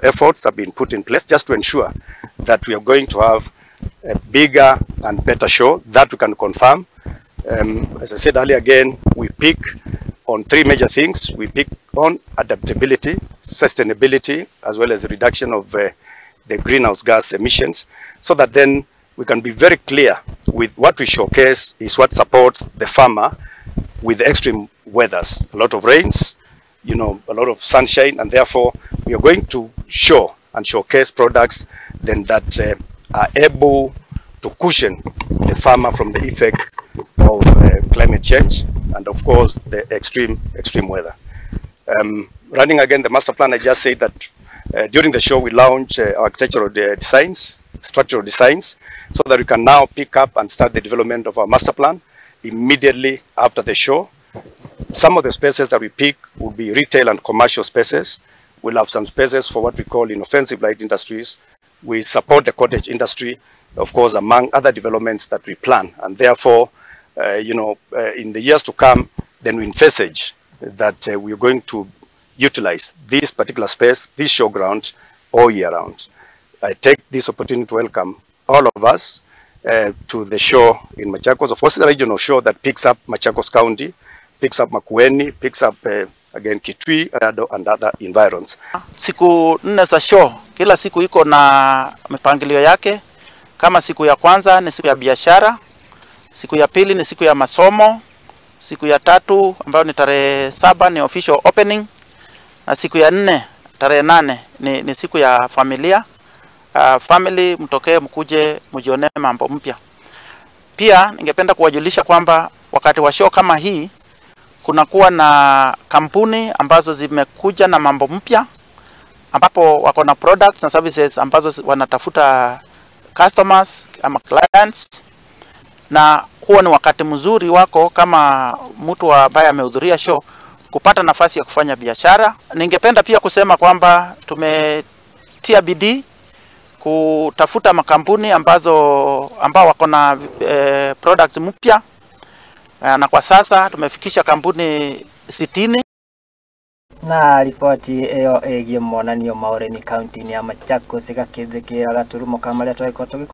efforts have been put in place just to ensure that we are going to have a bigger and better show that we can confirm. As I said earlier, again, we pick on three major things. We pick on adaptability, sustainability, as well as the reduction of the greenhouse gas emissions, so that then we can be very clear with what we showcase is what supports the farmer with extreme weathers, a lot of rains, you know, a lot of sunshine, and therefore we are going to show and showcase products then that are able to cushion the farmer from the effect of climate change and of course the extreme weather. Running again the master plan, I just said that during the show we launch architectural designs, structural designs, so that we can now pick up and start the development of our master plan immediately after the show. Some of the spaces that we pick will be retail and commercial spaces. We'll have some spaces for what we call inoffensive light industries. We support the cottage industry, of course, among other developments that we plan. And therefore, in the years to come, then we envisage that we are going to utilize this particular space, this showground, all year round. I take this opportunity to welcome all of us to the show in Machakos. Of course, the regional show that picks up Machakos County, picks up Makueni, picks up again Kitui, Ado and other environs. Siku nne za show, kila siku iko na mipangilio yake. Kama siku ya kwanza ni siku ya biashara, siku ya pili ni siku ya masomo, siku ya tatu ambayo ni tarehe 7 ni official opening, na siku ya 4 tarehe 8 ni siku ya familia. Family mtokee mkuje mjionee mambo mpya. Pia ningependa kuwajulisha kwamba wakati wa show kama hii kunakuwa na kampuni ambazo zimekuja na mambo mpya, ambapo wako na products na services ambazo wanatafuta customers ama clients, na huo ni wakati mzuri wako kama mtu ambaye amehudhuria show kupata nafasi ya kufanya biashara. Ningependa pia kusema kwamba tumetia bidii kutafuta makampuni ambao wako na products mpya, na kwa sasa tumefikisha kampuni 60. Na riboti ĩyo ĩgiĩ monanio ma ũrĩmi kaunti-inĩ ya Machakos ĩgakĩthĩkĩra gaturumo ka marĩa twagĩkorwo.